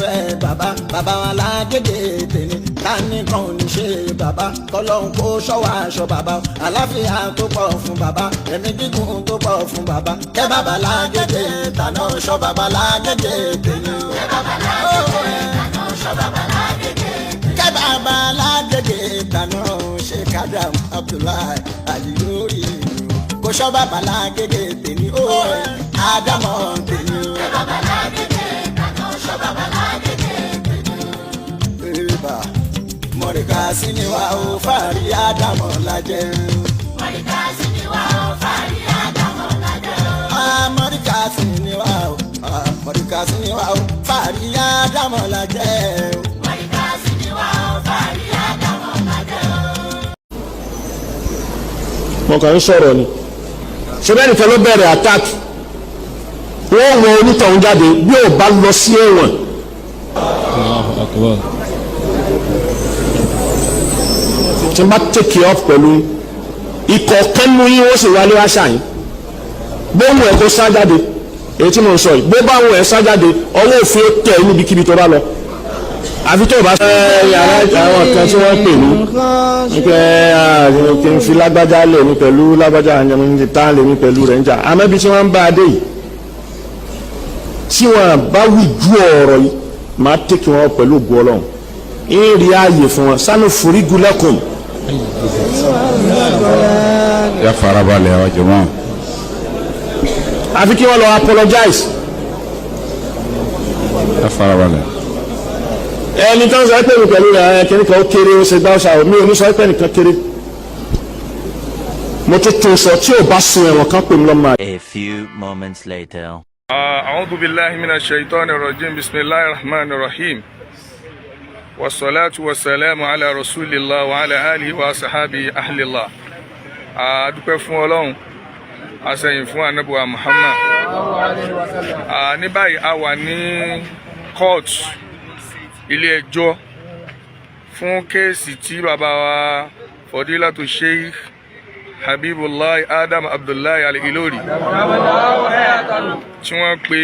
Fẹ́ bàbá, bàbá wa lágége tèmi. Tani kan ò ní ṣe bàbá? Kọlọ́hún kó ṣọ́wọ́ aṣọ bàbá, àlàáfíà tó pọ̀ fún bàbá, ẹ̀mí gígùn tó pọ̀ fún bàbá. Kẹ́ bàbá lágége tàná, ṣọ́ bàbá lágége tèmi. Kẹ́ bàbá lágége tàná, ṣọ́ bàbá lágége tèmi. Kẹ́ bàbá lágége tàná, ṣe kádàm Abdullahi Alilori, kò ṣọ́ bàbá lágége tèmi ó, ádámọ̀ tèmi ó. Kẹ́ bàbá lágége tàná, ṣọ́ bàbá lágége tèmi. Bébà mọ̀ríkà sí ni wà ó, fàárí ádámọ̀ lájẹ́. Mọ̀ríkà sí ni wà ó, fàárí ádámọ̀ lájẹ́. Mọ̀ríkà sí ni wà ó, mọ̀ríkà sí ni wà ó, fàárí ádámọ̀ lájẹ́. Mọ̀ríkà sí ni wà ó, fàárí ádámọ̀ lájẹ́. Mo kàn ń sọ̀rọ̀ ni. Ṣé bẹ́ẹ̀ nìkan ló bẹ̀rẹ̀ attack? Wọ́n wọ onítọ̀hún jáde bí ò bá lọ sí ẹ̀wọ̀n. Allahu akbar. Tí n bá take it up pẹ̀lú ikọ̀ kánú yín, wọ́n sì wálé wá ṣàyìn. Bóun ẹ̀ kó sá jáde, èyí tí mo ń sọ yìí, bó bá wọn ẹ̀ sá jáde, ọwọ́ òfin ó tẹ̀ ẹ́ níbikíbi tó bá lọ, àfi tó o bá. Ẹ yàrá àwọn kan tí wọ́n pè mí ní pé kí n fi lágbájá lè mi pẹ̀lú lágbájá àyànmọ́ tá lè mi pẹ̀lú rẹ̀ ń jà. Àmọ́ ibi tí wọ́n ń bá a dé yìí, tí wọ́n bá wí ju ọ̀rọ̀ yìí, máa take wọn pẹ̀lú ògùn Ọlọ́run, ń rí ààyè fún wọn sánú forígulẹ́kùn. Ya farabalẹ̀ wa jọmọ́. Àfi kí wọ́n lọ apologize. Ya farabalẹ̀. Ẹni tó ń sọ pé mi pẹ̀lú rẹ̀ kìnnì kan ó kéré, ó ṣe gbá ọ̀ṣà, mi ò ní sọ pé nìkan kéré. Mo tún tún sọ, tí ò bá sun ẹ̀wọ̀n kan, pè mí lọ́mọ. A few moments later. أعوذ بالله من الشيطان الرجيم. بسم الله الرحمن الرحيم، والصلاة والسلام على رسول الله وعلى آله وصحابه أهل الله. A dúpẹ́ fún Ọlọ́run, a sẹ́yìn fún Ànábì wa Muhammad. Ní báyìí, a wà ní court, ilé ẹjọ́, fún case tí bàbá wa Fadilatu Sheikh Habibullah Adam Abdullahi Al-Ilori, tí wọ́n pe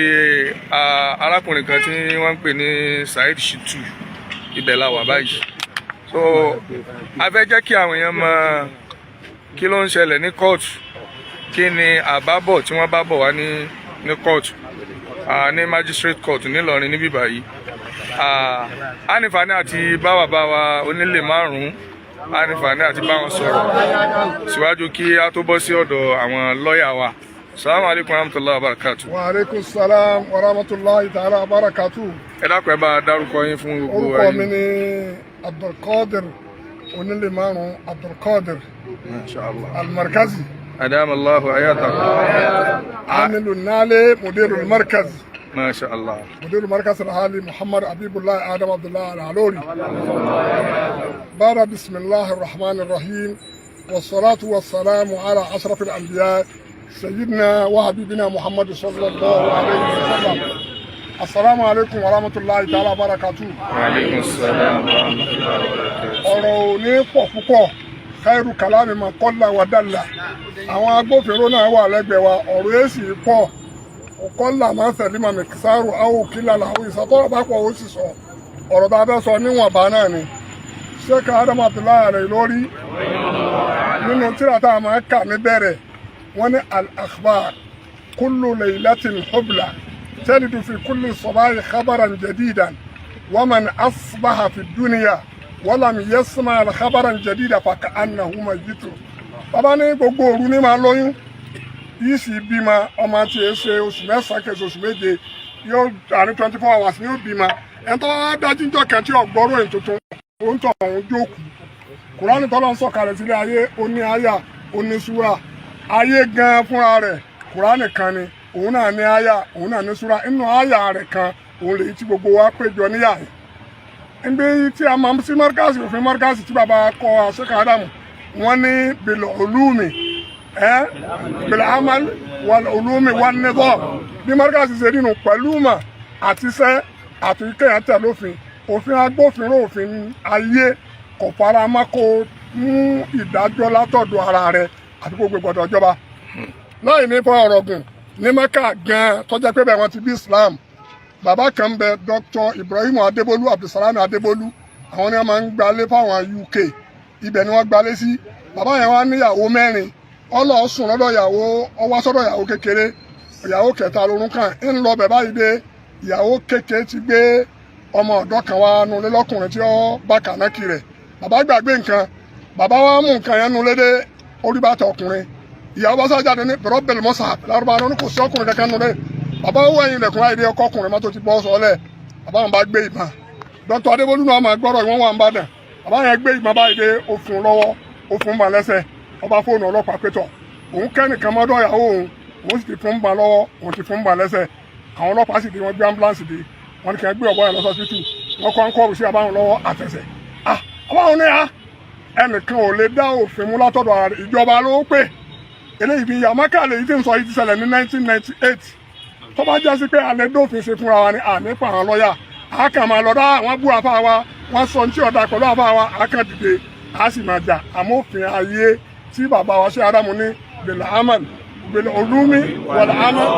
arákùnrin kan tí wọ́n ń pè ní Saheed Shittu. Ibẹ̀ la wà báyìí. So a fẹ́ jẹ́ kí àwọn èèyàn mọ kí ló ń ṣẹlẹ̀ ní kóòtù, kí ni àbábọ̀ tí wọ́n bá bọ̀ wá ní kóòtù, ní magistrate court nílọrin níbí báyìí. A nífààní àti bá bàbá wa onílé márùn-ún, a nífààní àti bá wọn sọ̀rọ̀ síwájú kí a tó bọ́ sí ọ̀dọ̀ àwọn lọ́ọ̀yà wa. Salamu alaykum wa rahmatulahi wa barakatu. Wa aleykum salam wa rahmatulahi ta'ala wa barakatu. Ẹ dákun, ẹ bá a dárúkọ yín fún gbogbo Orúkọ mi ni Abdulkadir Onílé Márùn Abdulkadir. Masha Allah. Almarkazi. Adam allahu ayatakum. Amilu nale mudirul markaz. Masha Allah. Mudirul markaz alhali Muhammad Habibullah Adam Abdullah Alalori. Bada bisimilahi rahman rahim, wasalaatu wasalaamu ala ashraf al-anbiya sayyidina wa habibina Muhammad sallallahu alayhi wa sallam. Asalaamu alaykum wa rahmatulahi ta'ala wa barakatuh. Wa aleykum salam wa rahmatulahi wa barakatu. Ọ̀rọ̀ ò ní pọ̀ púpọ̀. Khairu kalami ma qalla wa dalla. Àwọn agbófinró náà wà lẹ́gbẹ̀ẹ́ wa. Ọ̀rọ̀ èsì pọ̀ ọ̀kọ́là máa ń sẹ̀lí màmí sáárù àwọn òkìlà làwọn ìsọtọ́rọ̀ bá pọ̀, ó sì sọ ọ̀rọ̀ bá fẹ́ sọ níwọ̀nba náà ni. Sheikh Adam Abdullahi Al-Ilori, nínú tírà tá a máa kà níbẹ̀rẹ̀, wọ́n ní al-akhbar kullu laylatin hubla talidu fi kulli sabahi khabaran jadidan wa man asbaha fi dunya walam yasma khabaran jadida faka'annahu mayyitun. Bàbá ní gbogbo òru ní máa lóyún yìí sì bímọ ọmọ tí e ṣe oṣù 9 kẹsì oṣù 7, yóò àní 24 hours ní yóò bímọ. Ẹni tó wá dájú ń jọ kẹtí ọgbọ́rọ̀ èyí tuntun, ó ń tọ̀ ọ̀hún jókòó. Kùránì tọ́lọ́ ń sọ̀kalẹ̀ sílé ayé, ó ní àyà, ó ní súrà. Ayé gan fúnra rẹ̀ kùránì kan ni, òun náà ní àyà, òun náà ní súrà. Inú àyà rẹ̀ kan, òun lèyí tí gbogbo wa péjọ níyà yìí nbí tí a máa sí mọ́ríkàsì, òfin mọ́ríkàsì tí bàbá kọ àṣekà ádámù, wọ́n ní bil ulumi ẹ́ bil amal wal ulumi wan nizam. Bí mọ́ríkàsì ṣe nínú pẹ̀lú mà àti iṣẹ́ àti kéèyàn tẹ̀ lófin, òfin agbófinró, òfin ayé kò fara mọ́ kó mú ìdájọ́ látọ̀dọ̀ ara rẹ̀ àti gbogbo ìgbọ̀dọ̀ ìjọba. Láì ní fọ ọ̀rọ̀ gùn, ní Mẹ́kà gan-an, tó jẹ́ pé bẹ́ẹ̀ wọ́n ti bí Islam. Bàbá kan bẹ, Dr. Ibrahim Adébólú, Abdulsalami Adébólú, àwọn ni wọ́n máa ń gbalé fáwọn UK. Ibẹ̀ ni wọ́n gbalé sí. Bàbá yẹn wá níyàwó mẹ́rin. Ọlọ́ọ̀ sùn lọ́dọ̀ ìyàwó, ọwá sọ́dọ̀ ìyàwó kékeré, ìyàwó kẹta lórun kàn ń lọ bẹ̀ báyìí dé. Ìyàwó kékeré ti gbé ọmọ ọ̀dọ́ kan wá nulẹ̀, lọ́kùnrin tí ó bá kànákì rẹ̀. Bàbá gbàgbé nǹkan, bàbá wa mú nǹkan yẹn nulẹ̀ dé, orí bàtà ọkùnrin. Ìyàwó bá sá jáde ní bẹ̀rọ̀ bẹ̀rẹ̀ mọ́sà lárúbá ní kò sí ọkùnrin kankan nulẹ̀. Bàbá wọ ẹ̀yìn ilẹ̀kùn láì dé, ọkọ ọkùnrin mọ́tò ti bọ́ sọ́lẹ̀. Bàbá wọn bá gbé ìbọn. Dr. Adébólú náà máa gbọ́dọ̀, ìwọ̀n wà ń bàdàn. Bàbá yẹn gbé ìbọn báyìí dé, ó fún un lọ́wọ́, ó fún un bà lẹ́sẹ̀. Ọba fóònù ọlọ́pàá pétọ̀, òun kẹ́nìkan mọ́dọ̀ ìyàwó òun, òun sì ti fún un bà lọ́wọ́, òun ti fún un bà lẹ́sẹ̀. Àwọn ọlọ́pàá sì dé, wọ́n gbé ambulance dé, wọ́n ní kí wọ́n gbé ọ̀bọ yẹn lọ sọ́sítù. Wọ́n kọ́ ń kọ́ òsì àbáwọn lọ́wọ́ àtẹ̀sẹ̀. Ah, àbáwọn ní a ẹnìkan ò lè dá òfin mú látọ̀dọ̀ ara rẹ̀, ìjọba ló pè. Eléyìí fi yàmákà lèyí tí ń sọ yìí ti ṣẹlẹ̀ ní 1998. Tó bá jẹ́ sí pé alẹ́ dófin ṣe fúnra wa ni, àní pa àwọn lọ́ọ̀yà, a kàn máa lọ dá àwọn bú àfa wa, wọ́n sọ ní tí ọ̀dà pẹ̀lú àfa wa, a kàn dìde, a sì máa jà. Àmófin ayé tí bàbá wa ṣe Ádámù ní bil amal bil ulumi wal amal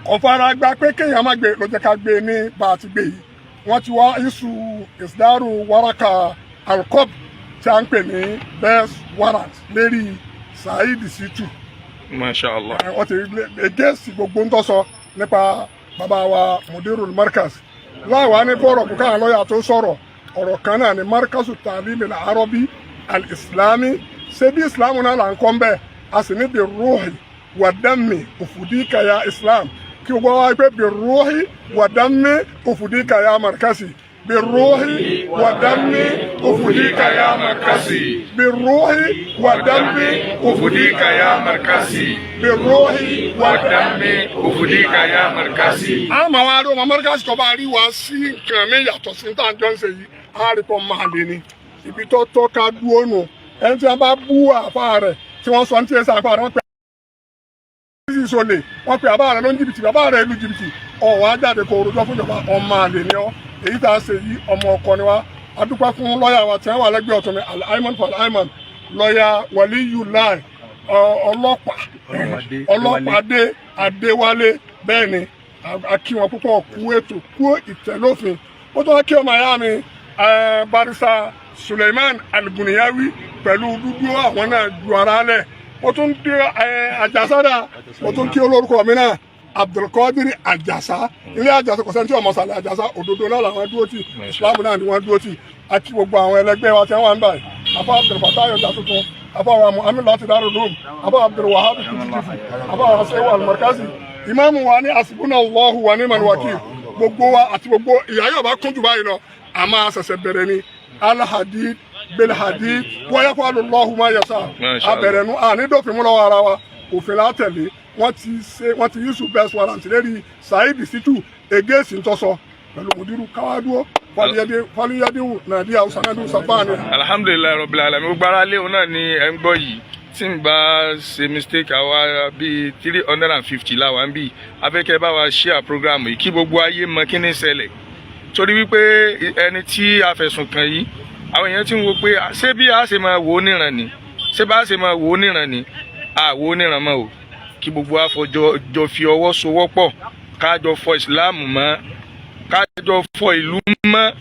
kò fara gba pé kéèyàn má gbé ló jẹ́ ká gbé ní bá a ti gbé yìí. Wọ́n ti wá isu isdaru waraka alkob tí a ń pè ní best warrant lérí Saheed Shittu. Masha Allah. Wọ́n ti against gbogbo ń tọ́sọ nípa bàbá wa Mudirul Markaz. Láwa ní bọ́ọ̀rọ̀ kó káwọn lọ́ọ̀yà tó sọ̀rọ̀. Ọ̀rọ̀ kan náà ni Markazu Ta'lim al-Arabi al-Islami. Ṣé bí Islam náà là ń kọ́ ń bẹ́ẹ̀? A sì ní birruhi wa dami ufudika ya Islam. Kí gbogbo wa pé birruhi wa dami ufudika ya markazi, birruhi wa dami ufudika ya markazi, birruhi wa dami ufudika ya markazi, birruhi wa dami ufudika ya markazi. A máa wá rí ọmọ markazi tó bá rí wa sí nǹkan mi yàtọ̀ sí tá à ń jọ ń ṣe yìí, á rí pọ̀ máa lè ní ibi tó tọ́ ká dúró nù. Ẹni tí wọ́n bá bú àfa rẹ̀, tí wọ́n sọ ní tí ẹ sá àfa rẹ̀, wọ́n pè é sọlẹ̀, wọ́n pe bàbá rẹ̀ ló ń jìbìtì, bàbá rẹ̀ lu jìbìtì, ọ̀wọ́ ajáde kò rojọ́ fún ìjọba, ọmọ àlè ni ọ́. Èyí tá a ṣe yìí, ọmọ ọkọ ni wá. Adúpẹ́ fún lọ́ọ̀yà wa tí wọ́n wà lẹ́gbẹ̀ẹ́ ọ̀tún mi, Al-Ayman for Al-Ayman, lọ́ọ̀yà Waliyullah ọlọ́pàá ọlọ́pàdé Adéwálé. Bẹ́ẹ̀ ni, a kí wọn púpọ̀, kú ètò, kú ìtẹ̀lófin. Ó tún wá kí ọmọ ìyá mi, Barrister Suleiman Alguniyawi, pẹ̀lú dúdú àwọn náà ju ara lẹ̀. Ó tún dé Àjàsádà. Ó tún kí olórúkọ mi náà, Abdulkadir Àjàsá, ilé Àjàsá. Kò sẹ́ni tí ọmọ sàlẹ̀ Àjàsá. Òdodo náà làwọn dúró tì, Islam náà ni wọ́n dúró tì. Àti gbogbo àwọn ẹlẹgbẹ́ wa tí wọ́n wà ń báyìí, afa Abdulfatah Ayọ̀dá tuntun, afa wa Muhammed láti Darul Uloom, afa Abdulwahab Kututifu, afa wa Sehu Almarkazi, ìmáàmù wa ní asibuna Allahu wa ni'mal wakil. Gbogbo wa àti gbogbo ìyá yóò bá kún jù báyìí lọ, a máa ṣẹ̀ṣẹ̀ bẹ̀rẹ̀ ni. Alhadid bilhadid wọ́yẹ́kọ́ alùlọ́hu máa yẹ sá abẹ̀rẹ̀ nu àní dófin mú lọ́wọ́ ara wa, òfin la tẹ̀lé. Wọ́n ti ṣe, wọ́n ti issue best warrant lérí Saheed Shittu against ntọ́sọ pẹ̀lú mùdírù káwádúró fọlíyádéwù nàdíyà sanadu sabani. Alhamdulillahi rabbil alamin. Gbogbo ara léwu náà ni ẹ ń gbọ́ yìí. Tí n bá ṣe mistake, àwa bíi 350 la wà ń bì. Afẹ́kẹ́ bá wa share program yìí kí gbogbo ayé mọ kí ní ṣẹlẹ̀, torí wípé ẹni tí a fẹ̀sùn kàn yìí, àwọn èèyàn ti ń wo pé ṣé bí a ṣe máa wò ó níran ni, ṣé bá a ṣe máa wò ó níran ni, a wò ó níran mọ́ o. Kí gbogbo àfọjọ jọ fi ọwọ́ sowọ́pọ̀, ká jọ fọ ìsìláàmù mọ́, ká jọ fọ ìlú mọ́,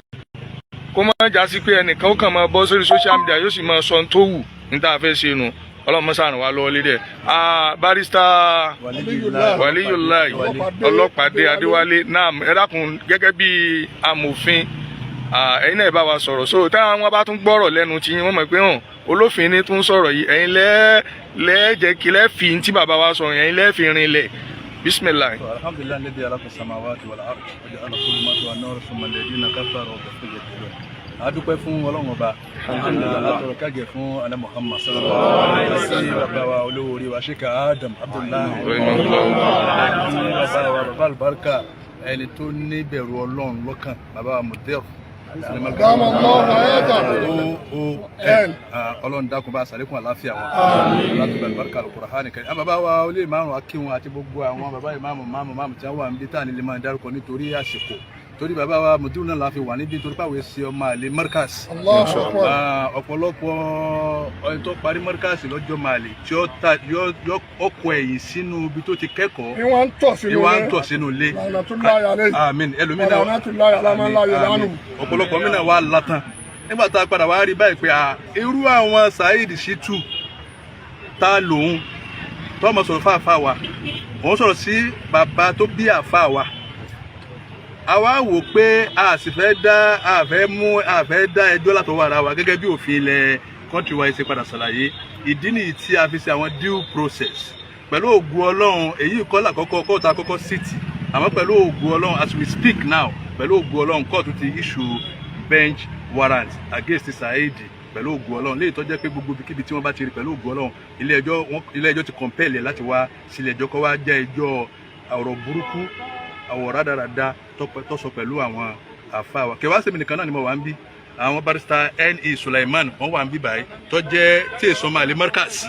kó má já sí pé ẹnìkan ó kàn máa bọ́ sórí social media, yóò sì máa sọ ohun tó wù ní tá a fẹ́ ṣe nu. Ọlọ́run mọ́sá ràn wá lọ́wọ́ lédè. Barrister Waliyullah Ọlọ́pàdé Adéwálé naam, ẹ dákun, gẹ́gẹ́ bí amòfin, ẹ̀yin náà ẹ bá wa sọ̀rọ̀ so táwọn wọn bá tún gbọ́rọ̀ lẹ́nu tí wọ́n mọ̀ pé hàn olófin ní tún sọ̀rọ̀ yìí. Ẹ̀yin lẹ́ẹ̀ jẹ́ kí lẹ́ẹ̀ fi tí bàbá wa sọ̀rọ̀, ẹ̀yin lẹ́ẹ̀ fi rinlẹ̀. Bisimilahi. Alhamdulillah alladhi khalaqa samawati wal ard wa ja'ala dhulumati wan nur thumma alladhina kafaru bi yakfurun. A dúpẹ́ fún Ọlọ́run Ọba, àtọ̀rọ̀ kágẹ̀ fún alẹ́ Muhammad sí bàbá wa olówó orí wa, Sheikh Adam Abdullahi, bàbá wa, bàbá àlùbáríkà, ẹni tó ní bẹ̀rù Ọlọ́run lọ́kàn, bàbá wa Mudir o n. Ọlọ́run dákun, bá a sàlékún àláfíà wọn, látọ̀gbà àlùbáríkà Al-Qur'ani kẹrin. Àwọn bàbá wa olè márùn akíwọn àti gbogbo àwọn bàbá ìmáàmù márùn márùn tí wọ́n wà níbi tá à ní lè máa dárúkọ nítorí àsìkò. Torí bàbá wa mùdírù náà la fi wà níbí, torí pàwé ṣe ọmọ àlè Markaz. Allahu Akbar. Ọ̀pọ̀lọpọ̀ ẹni tó parí Markaz lọ́jọ́ máa lè tí ó ta yọ ọkọ̀ ẹ̀yìn sínú ibi tó ti kẹ́kọ̀ọ́. Ni wọ́n ń tọ̀ sínú Ni wọ́n ń tọ̀ sínú ilé. La'natullahi alayhi. Àmín. Ẹlòmínà. La'natullahi ala man la yal'anu. Ọ̀pọ̀lọpọ̀ mìíràn wà látàn nígbà tá a padà wá rí báyìí pé irú àwọn Saheed Shittu ta lòun tọ́mọ sọ̀rọ̀ fáfá wa, òun sọ̀rọ̀ sí bàbá tó bí àfá wa. A wá wò pé a sì fẹ́ dá a fẹ́ mú a fẹ́ dá ẹjọ́ látọwọ́ ara wa gẹ́gẹ́ bí òfin ilẹ̀ country wa ṣe padà ṣàlàyé. Ìdí nìyí tí a fi ṣe àwọn due process. Pẹ̀lú ògùn Ọlọ́run, èyí kọ́ làkọ́kọ́ kóòtù àkọ́kọ́ sit, àmọ́ pẹ̀lú ògùn Ọlọ́run, as we speak now, pẹ̀lú ògùn Ọlọ́run, kóòtù ti issue bench warrant against Saheed. Pẹ̀lú ògùn Ọlọ́run, léyìí tó jẹ́ pé gbogbo ibikíbi tí wọ́n bá ti rí, pẹ̀lú ògùn Ọlọ́run, ilé ẹjọ́ ti compel ẹ̀ láti wá sílé ẹjọ́ kó wá jẹ́ ẹjọ́ ọ̀rọ̀ burúkú, àwọ̀ rádaràda tó sọ pẹ̀lú àwọn àfa wa. Kẹwàá sèmi nìkan náà ni mo wà ń bí. Àwọn Barrister N.E. Sulaiman, wọ́n wà ń bí báyìí, tó jẹ́ tí èso máa lè Markaz,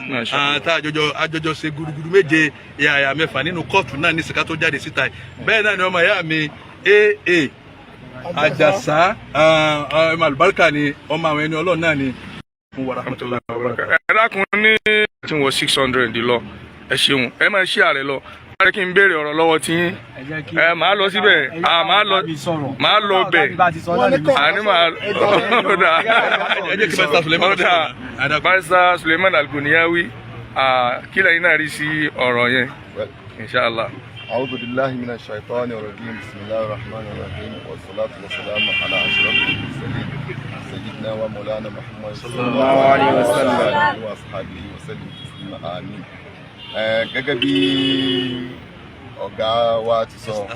tá àjọjọ ṣe gudugudu méje yàyà mẹ́fà nínú kóòtù náà ní sìkà tó jáde síta. Bẹ́ẹ̀ náà ni ọmọ ìyá mi AA Àjàsá, ọmọ àlùbáríkà ni, ọmọ àwọn ẹni Ọlọ́run náà ni. Ẹ dákun, ní tí wọ́n 600 lọ. Ẹ ṣeun, ẹ máa ṣí ààrẹ lọ. Ẹ kí n béèrè ọ̀rọ̀ lọ́wọ́ tí yín. Ẹ máa lọ síbẹ̀, máa lọ bẹ̀, àní máa ọ̀dà. Ẹ jẹ́ kí Barrister Suleiman. Ọ̀dà, Barrister Suleiman Alguniyawi, kí lẹ́yìn náà rí sí ọ̀rọ̀ yẹn, inshallah. أعوذ بالله من الشيطان الرجيم. بسم الله الرحمن الرحيم، والصلاة والسلام على أشرف المرسلين، سيدنا ومولانا محمد صلى الله عليه وسلم وأصحابه وسلم تسليما، آمين. Gẹ́gẹ́ bí ọ̀gá wa ti sọ,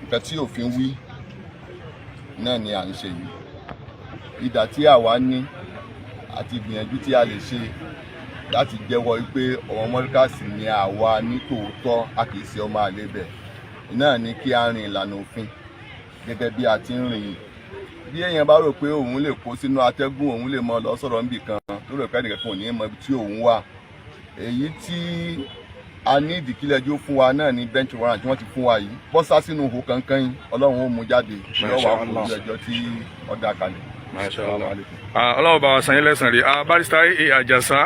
nǹkan tí òfin wí náà ni à ń ṣe yìí. Ìdà tí àwa ní àti ìgbìyànjú tí a lè ṣe láti jẹ́wọ́ wípé ọmọ Mọ́ríkàsì ni àwa ní tòótọ́, a kì í ṣe ọmọ àlè bẹ̀ náà ni kí a rìn ìlànà òfin gẹ́gẹ́ bí a ti ń rìn yìí. Bí èèyàn bá rò pé òun lè kó sínú atẹ́gùn, òun lè mọ lọ sọ̀rọ̀ níbì kan tó rò pé ẹnìkan kan ò ní mọ ibi tí òun wà, èyí tí a ní ìdíkílẹ̀jọ́ fún wa náà ní bench warrant tí wọ́n ti fún wa yìí. Bọ́ sá sínú ihò kankan yìí, Ọlọ́run ó mú jáde, yóò wá fún ẹjọ́ tí ó dá kalẹ̀. Ọlọ́run bá wa san yín lẹ́san rí. Barrister A. Àjàsá,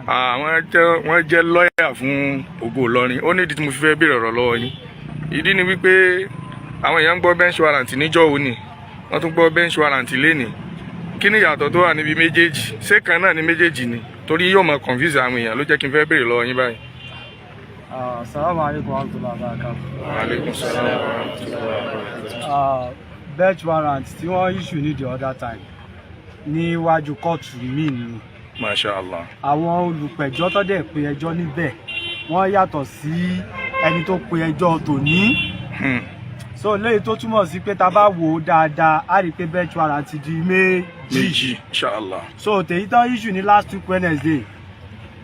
àwọn jẹ́ wọ́n jẹ́ lọ́ọ̀yà fún Ògo Ìlọrin. Ó ní ìdí tí mo fi fẹ́ béèrè ọ̀rọ̀ lọ́wọ́ yín. Ìdí ni wípé àwọn èèyàn ń gbọ́ bench warrant níjọ́ òní, wọ́n tún gbọ́ bench warrant lénìí. Kí ni ìyàtọ̀ tó wà níbi méjèèjì? Ṣé kan náà ni méjèèjì ni? Torí yóò máa confuse àwọn èèyàn, ló jẹ́ kí n fẹ́ béèrè lọ́wọ́ yín báyìí. Assalamu alaikum warahmatullahi wabarakatuh. Wa alaikum salam wa rahmatullahi wa barakatuh. Bench warrant tí wọ́n issue ní the other time, níwájú kóòtù míì ni. Masha Allah. Àwọn olùpẹ̀jọ́ tó dẹ̀ pe ẹjọ́ níbẹ̀, wọ́n yàtọ̀ sí ẹni tó pe ẹjọ́ tòní. So léyìí tó túmọ̀ sí pé tá a bá wò ó dáadáa, á rí i pé bench warrant ti di méjì. Méjì, inshallah. So tèyí tán issue ní last week Wednesday,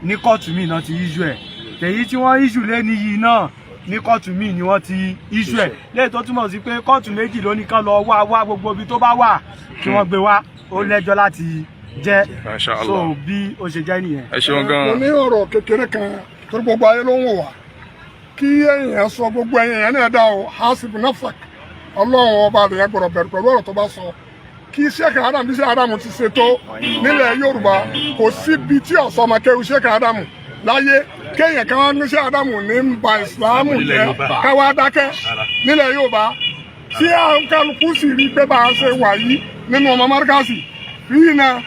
ní kóòtù míì náà ti issue ẹ̀. Tèyí tí wọ́n issue lé níyì náà, ní kóòtù míì ni wọ́n ti issue ẹ̀. Léyìí tó túmọ̀ sí pé kóòtù méjì ló ní kán lọ wá wá gbogbo ibi tó bá wà kí wọ́n gbé wá, ó lẹ́jọ́ láti jẹ́. Masha Allah. So bí ó ṣe jẹ́ nìyẹn. Ẹ ṣeun gan. Mo ní ọ̀rọ̀ kékeré kan, torí gbogbo ayé ló ń wò wá. Kí èèyàn sọ, gbogbo ẹ̀yìn èèyàn náà dá o, حاسب نفسك. Ọlọ́run ọba rẹ̀ gbọ́dọ̀ bẹ̀rù pẹ̀lú ọ̀rọ̀ tó bá sọ. Kí Sheikh Adam, bí Sheikh Adam ti ṣe tó nílẹ̀ Yorùbá, kò síbi tí ọ̀sọ́ ọmọ kéwu Sheikh Adam láyé. Kéèyàn kan wá ní Sheikh Adam ní ń ba Ìsìlámù jẹ́, káwá dákẹ́ nílẹ̀ Yorùbá, tí kálukú sì rí pé bá a ṣe wà yìí nínú ọmọ Márkàsì فينا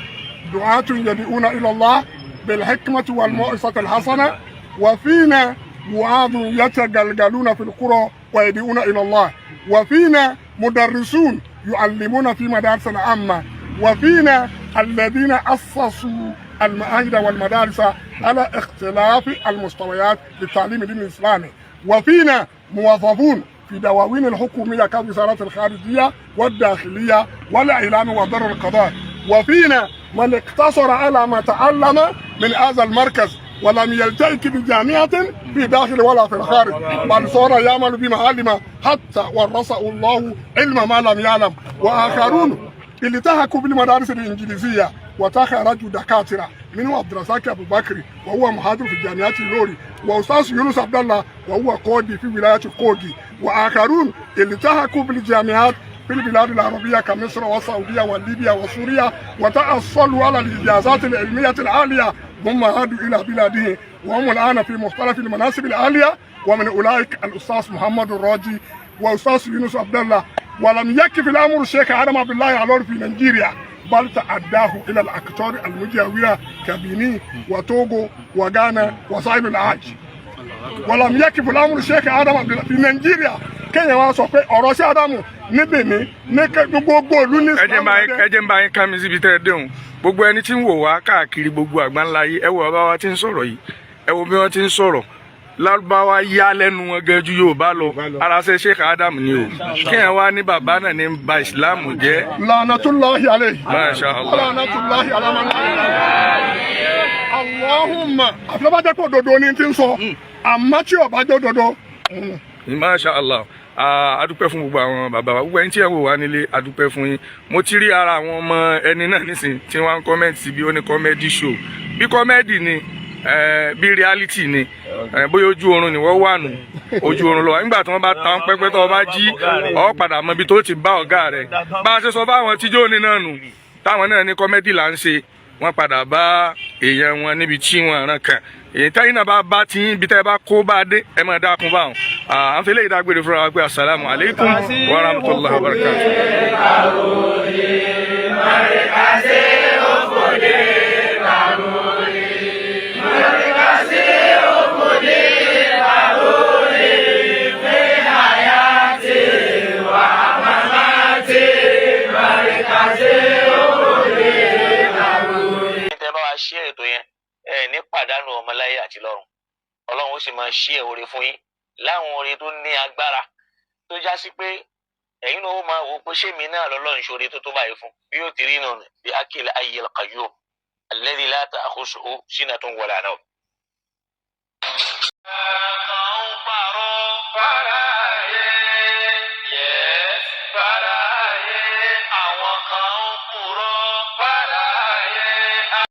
دعاة يدعون إلى الله بالحكمة والموعظة الحسنة، وفينا وعاظ يتجلجلون في القرى ويدعون إلى الله، وفينا مدرسون يعلمون في مدارس العامة، وفينا الذين أسسوا المعاهد والمدارس على اختلاف المستويات للتعليم الدين الإسلامي، وفينا موظفون في دواوين الحكومية كوزارة الخارجية والداخلية والإعلام ودار القضاء، وفينا من اقتصر على ما تعلم من هذا المركز ولم يلتحق بجامعة في داخل ولا في الخارج، بل صار يعمل بما علم حتى ورثه الله علم ما لم يعلم، وآخرون التحقوا بالمدارس الإنجليزية. وتخرجوا دكاترة، منهم عبد الرزاق أبو بكر وهو محاضر في جامعة لوري، وأستاذ يونس عبد الله وهو قاضي في ولاية كوغي، وآخرون التحقوا بالجامعات في البلاد العربية كمصر والسعودية وليبيا وسوريا، وتحصلوا على الإجازات العلمية العالية، ثم عادوا إلى بلادهم وهم الآن في مختلف المناصب العالية، ومن أولئك الأستاذ محمد الراجي وأستاذ يونس عبد الله. ولم يكف الأمر الشيخ آدم عبد الله الإيلوري في نيجيريا، بل تعداه إلى الأقطار المجاورة كبنين وتوغو وغانا وساحل العاج. ولم يكف الأمر الشيخ آدم عبد الله في نيجيريا. Kéèyàn wá sọ pé ọ̀rọ̀ sí Ádámù ní Benin ní gbogbo ìlú ní Ẹ jẹ́ ń bá yín, ẹ jẹ́ ń bá yín ká mi síbi tẹ́ ẹ déhùn. Gbogbo ẹni tí ń wò wá káàkiri gbogbo àgbáńlá yìí, ẹ wo bàbá wa tí ń sọ̀rọ̀ yìí, ẹ wo bí wọ́n ti ń sọ̀rọ̀. Lárúbáwá yá lẹ́nu wọn gan ju Yorùbá lọ. Ara ṣe Sheikh Adam ni o. Kéèyàn wá ní bàbá náà ní ba ìsìláàmù jẹ́. لعنة الله عليه. Masha Allah. لعنة الله على من اللهم àfi bá jẹ́ pé òdodo ni ti ń sọ, àmọ́ tí ó bá jẹ́ òdodo. Masha Allah. Ah, a dúpẹ́ fún gbogbo àwọn bàbá wa, gbogbo ẹni tí ẹ wò wá nílé, a dúpẹ́ fún yín. Mo ti rí ara àwọn ọmọ ẹni náà nísìn tí wọ́n ń comment bí ó ní comedy show, bí comedy ni, bí reality ni, bóyá ojú oorun ni wọ́n wà nù, ojú oorun lọ wà. Nígbà tí wọ́n bá ta ọ́n pẹ́pẹ́ tó o bá jí, ọ padà mọ ibi tó ti bá ọ̀gá rẹ̀. Bá a ṣe sọ fáwọn tíjó ní náà nù, táwọn náà ní comedy là ń ṣe, wọ́n padà bá èèyàn wọn níbi tí wọ́n ràn kàn. Èyí táyìn náà bá bá tí ibi tẹ́ ẹ bá kó bá dé, ẹ máa dákun báwọn. À ń fi eléyìí dágbére fúnra wa pé السلام عليكم ورحمة الله وبركاته. Tẹ bá wa ṣí ètò yẹn, ẹ ní pàdánù ọmọláyé àti lọ́run. Ọlọ́run ó sì máa ṣí ẹ oore fún yín láwọn oore tó ní agbára tó já sí pé ẹ̀yin náà ó máa wò ó pé ṣé mi náà lọ́lọ́run ṣoore tó tó báyìí fún bí yóò ti rí nù bí akil ayyil qayyum alladhi la ta'khusuhu sinatun wala nawm.